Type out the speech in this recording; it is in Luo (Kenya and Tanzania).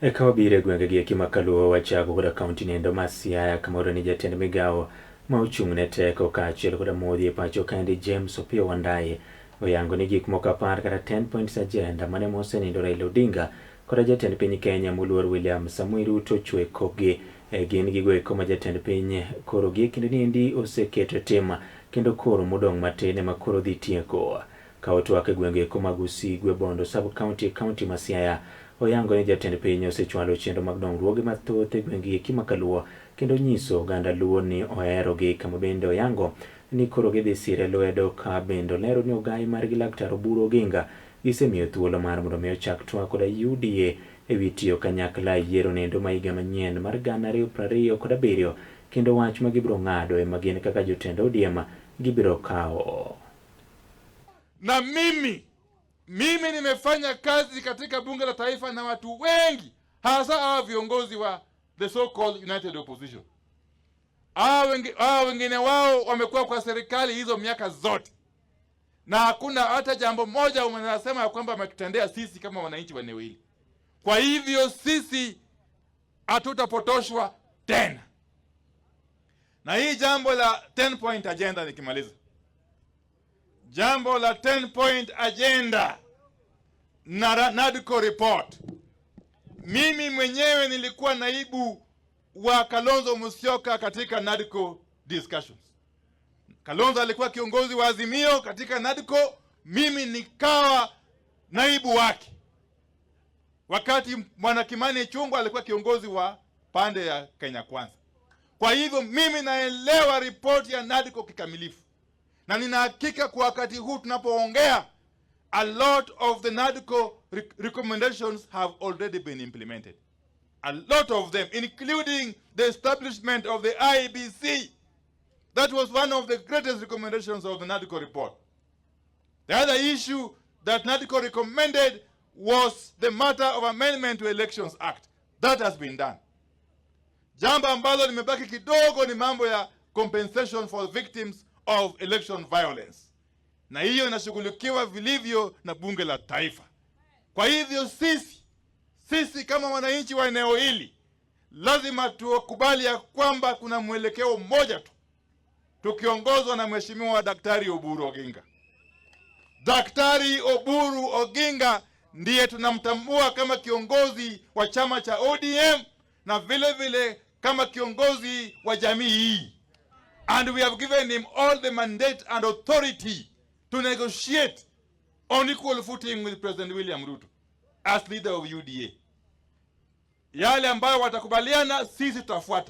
Eka wabiro e gwenge gi eki ma kaluwo wachako koda kaunti nendo ma Siaya kamoro ni jatend migawo ma ochung' ne teko kaachiel koda modhi e pacho kaendi James Opiyo Wandayi oyango ni gik moko 10 kata 10 points agenda mane mosenindo Raila Odinga koda jatend piny Kenya moluor William Samoei Ruto chwe kokgi e gin gigo eko ma jatend piny koro gie kinde niendi oseketo e tim kendo koro modong' matin ema koro dhi tieko. Ka otwak e gwenge eko mag Usigwe, Bondo sub-county e kaunti ma Siaya, oyango ni jatend piny osechwalo chenro mag dongruoge mathoth e gwenge eki ma kaluo kendo nyiso oganda Luo ni oherogi, kama bende oyango ni koro gidhi sire lwedo ka bende olero ni ogai margi Laktar Oburu Oginga gisemiyo thuolo mar mondo mi ochak twak koda UDA e wi tiyo kanyakla e yiero nendo ma higa manyien mar 2027 kendo wach ma gibiro ng'ado ema gin kaka jotend ODM gibiro kawo. Na mimi nimefanya kazi katika bunge la taifa na watu wengi, hasa hawa viongozi wa the so called united opposition. Hawa wengine wao wamekuwa kwa serikali hizo miaka zote, na hakuna hata jambo moja wanasema ya kwamba wametutendea sisi kama wananchi wa eneo hili. Kwa hivyo sisi hatutapotoshwa tena na hii jambo la 10 point agenda. Nikimaliza, jambo la 10 point agenda na NADCO report, mimi mwenyewe nilikuwa naibu wa Kalonzo Musyoka katika NADCO discussions. Kalonzo alikuwa kiongozi wa Azimio katika NADCO, mimi nikawa naibu wake, wakati Bwana Kimani Ichung'wah alikuwa kiongozi wa pande ya Kenya Kwanza. Kwa hivyo mimi naelewa ripoti ya NADCO kikamilifu, na nina hakika kwa wakati huu tunapoongea, a lot of the NADCO recommendations have already been implemented. A lot of them, including the establishment of the IEBC. That was one of the greatest recommendations of the NADCO report. The other issue that NADCO recommended was the matter of amendment to Elections Act. That has been done. Jambo ambalo limebaki kidogo ni mambo ya compensation for victims of election violence, na hiyo inashughulikiwa vilivyo na bunge la taifa. Kwa hivyo sisi kama wananchi wa eneo hili lazima tukubali ya kwamba kuna mwelekeo mmoja tu, tukiongozwa na Mheshimiwa Daktari Oburu Oginga. Daktari Oburu Oginga ndiye tunamtambua kama kiongozi wa chama cha ODM na vile vile kama kiongozi wa jamii hii. And we have given him all the mandate and authority to negotiate on equal footing with President William Ruto as leader of UDA. Yale ambayo watakubaliana sisi tutafuata.